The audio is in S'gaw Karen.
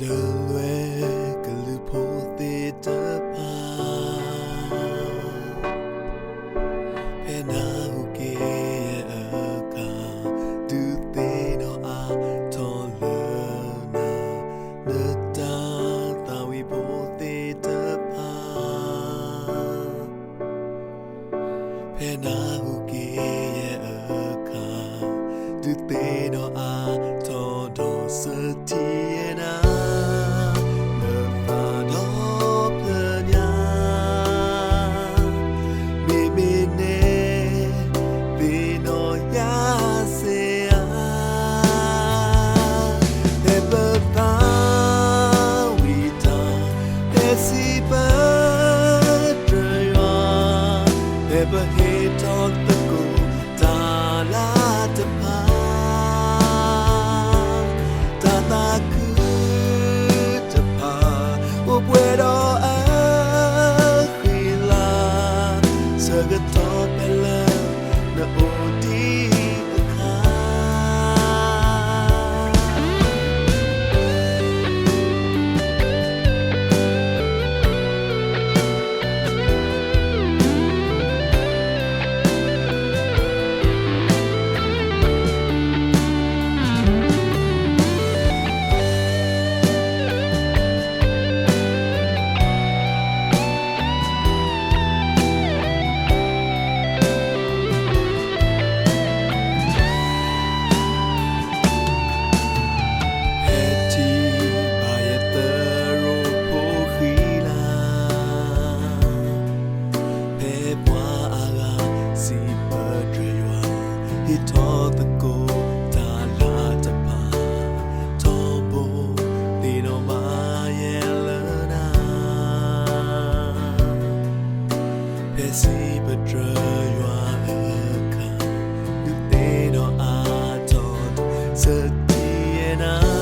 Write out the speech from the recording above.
ဒုးလွဲၢ်ကလုာ်ဖိသ့ၣ်တဖၣ်, ဖဲနၢ်ဟူက့ၤယဲအခါ, ဒုးသ့ၣ်နီၣ်အါထီၣ်လၢနၤ, နတၢ်သးဝံၣ်ဖိသ့ၣ်တဖၣ် ဖဲနၢ်ဟူက့ၤယဲအခါ, ဒုးသ့ၣ်နီၣ်အါထီၣ်ဒီးစထံယဲနၤ, လၢသးဒီဖျၢၣ်ညါ, မ့မ့ၢ်နဲ သ့ၣ်နီၣ်ယၤစ့ဧါ, ဖဲပသးဝံၣ်တၢ်, ဖဲစံးပတြၢၤယွၤ, ဖဲပဟ့ၣ်ထီၣ်သကိးတၢ်လၤတဖၣ်, တၢ်သးခုတဖၣ် အိၣ်ပှဲၤဒီးအဃံလၤ, ဆၢကတီၢ်ဖဲလၢနအိၣ်ဒံးအခါ. ဟဲထံၣ်ဘၣ်ယသရိာ်ဖိဃံလၤ, ဖဲပှၤအါဂၤစံးပတြၢၤယွၤ, ဟ့ၣ်ထီၣ်သကိးတၢ်လၤတဖၣ်, ထီဘိသ့ၣ်နီၣ်ဘၣ်ယဲလၢနၤ, ဖဲစံးပတြၢၤယွၤအခါ, ဒုးသ့ၣ်နီၣ်အါထီၣ်ဒီးစထံယဲနၤ.